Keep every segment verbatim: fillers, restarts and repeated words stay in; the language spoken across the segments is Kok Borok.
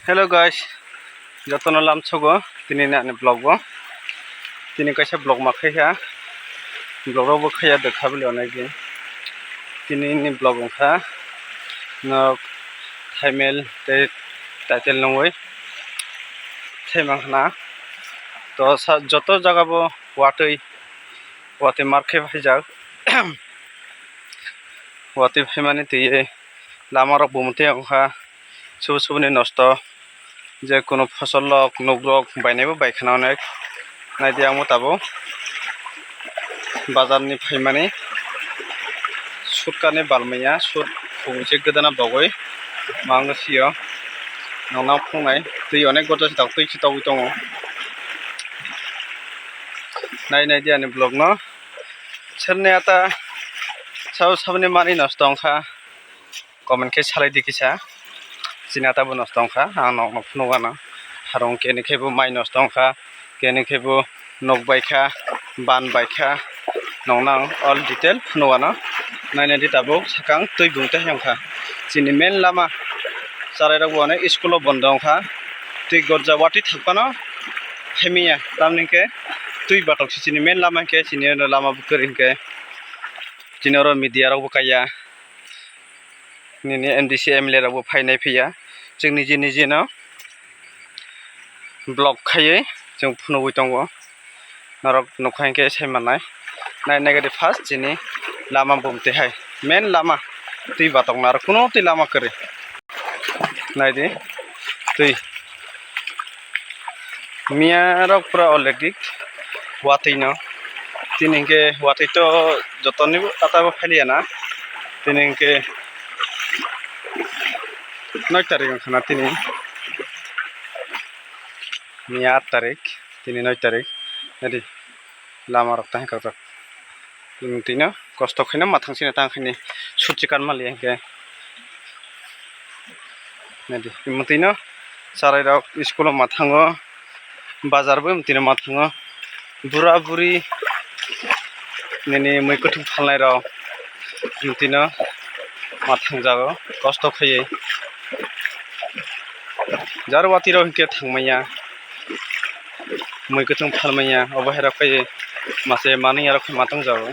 Hello guys, jotono lamsogo tini ni ani vlog bo. Tini kaisa vlog ma khaikha, vlog rok bo khaiya dekha bile onek din. Tini ni vlog wngkha nok thaimel tei title nungwi thaimang khna. To sa joto jaga bo watwi watwi mar khe phaijak. Watwi phaimani twiwi lama rok bo mwtwi wngkha, subu subuni nosto, je kunu fosol rok nuk rok bainai bo bai khana onek. Naidi ang bo tabuk bazar ni phaimani sut kani bal manya sut khum se gwdana bogwi mango sio nongnang phunuknai twi onek gorjak se tabuk twi se togwi tongo. Nai nai di ani vlog no. Serni ata sabo saboni mani nosto wngkha, comment khe salai di kisa. Chini ata bo nosto wngkha, ang nokno phunuk gana. Harong keni khe bo mai nosto wngkha, keni khe bo nok baikha, ban baikha, nokno ang all detail phunuk gana. Nai nai di tabuk sakang twi bung tei wngkha. Chini main lama charai rok bo onek school o bondo wngkha, twi gorja watwi thang phano phaimaya, tamni hwnkhe twi batok se chini main lama hwnkhe chini lama bo kwrwi hwnkhe. Chini oro media rok bo kaiya, nini M D C M L A rok bo phainai phiya, chwng niji niji no vlog khaiwi chwng phunugwi tongo, norok nukha hinkhe sai mannai. Nai nai di first chini lama bumtwi hai, main lama twi batok no, aro kuno twi lama kwrwi. Naidi twi. Miya rok pura already watwi no. Tini hinkhe watwi to jotoni ata bo phaliya na. Tini hinkhe noi tarik wngkha na tini. Miya aat tarik, tini noi tarik. Naidi lama rok tang kajak. Tini kosto khaina mathang sina tang khaini sut chikan mali hinkhe. Naidi, mwtwi no charai rok school o ma thango, bazar bo mwtwi no ma thango. Bura buri nini mui kwthwng phalnai rok mwtwi no ma thangjago kosto khaiwi. Jar watwi rok hinkhe thangmanya. Mui kwthwng phalmanya, obo hai rok phai mase manwi arok ma tongjago.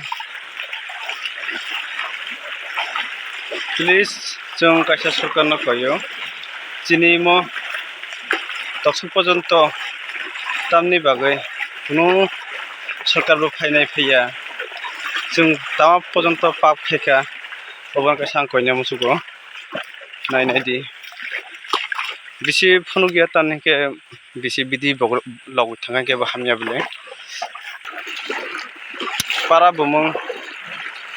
Please, chwng kaisa sorkar no koi o, chini imo toksok porjonto tamni bagwi kunu sorkar bo phainai phiya, chwng tama porjonto pap khaikha, obo kaisa ang koina muchugo. Nai nai di. Bisi phunukya tamni khe bisi bidi bogol logwi thangkha khe bo hamya bile. Para bumung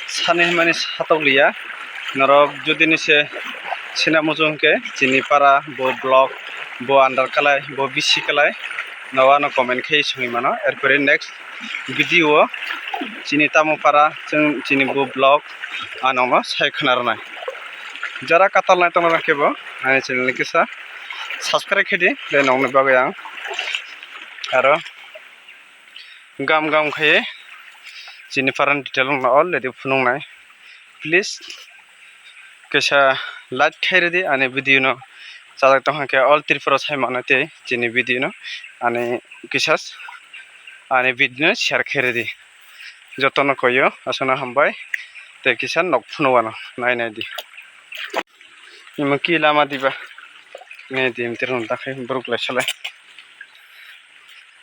sani hwnmani satok liya. Norok jodi ni se sina muchung khe chini para bo block bo under kalai bo bisi kalai. Nogo ano comment khe swngwi mano. Erpore next video o chini tamo para chwng chini bo vlog ang nokno sai khwna rwnai. Jara katal nai tongna khe bo ani channel ni kisa subscribe khe di, de nokni bagwi ang aro gam gam khe chini para ni detail wngno already phunuk nai. Please kaisa like khairidi ani video no, chajak tongkha khe all Tripura sai mano tei chini video no ani kisa ani video no share khairidi. Jotono koyo aswkno hambai tei kisa nok phunukano nai nai di. Imo ki lama diba? Nai di, imo twi rwng ta khai borok lai salai.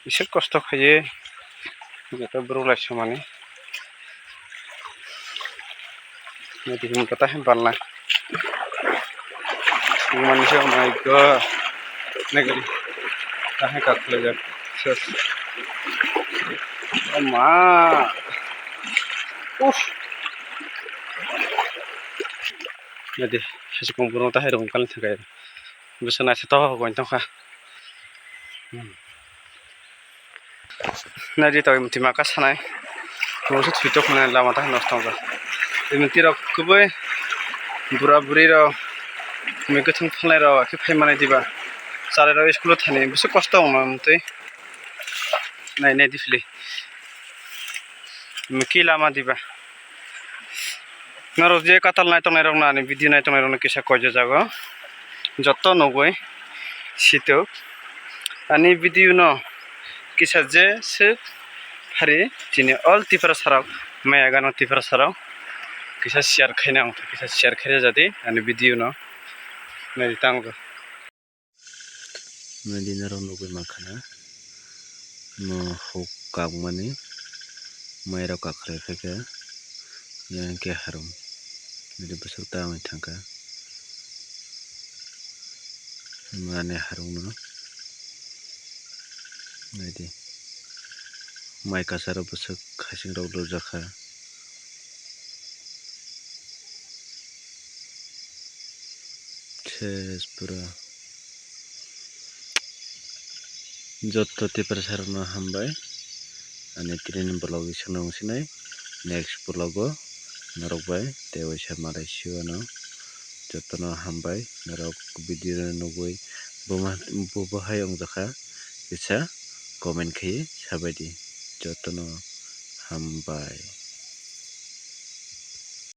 Bishi kosto khaiwi joto borok lai samani. Nai di, himkhe ta him balnai. Mani se, oh my God. Nai gari. Ta hai kak khlai jak. Ses. Oh ma. Uff. Nai di, hachikung borok ta hai rwng kali thangkai. Bwsa naithotok khe tongkha. Naidi tong twi maka sanai. Bo se thwi tok nai lama ta nosto wngjak. Twi rok kubui bura buri rok mui kwthwng phalnai rok khe phai manai diba. Charai rok school o thani bwswk kosto wng mantwi. Nai nai di phili. Miki lama diba. Norok je katal nai tongnai rok no ani video nai tongnai rok no kisa koijajago. Joto nugwi Sitok ani video no kisa je swk phari chini all Tiprasa rok, maya gana Tiprasa rok kisa share khaina, kisa share khaina jadi ani video no nai tango. Nai di norok nugwi mankha na mo huk kakmani mai rok kakhwlai phaikha. Yang khe harung. Jadi bwswk ta wng thangkha. Mane harung no. Naidi. Mai kasaro bwswk khasing rok lobjakha. Ses pura. Jotto Tiprasa rokno hambai. Ani tini ni vlog isano wngsinai. Next vlog o norok bai tei waisa malai siwano. Jotono hambai norok video no nugwi buma, bubo hai wngjakha kisa comment khai sabaidi. Jotono hambai.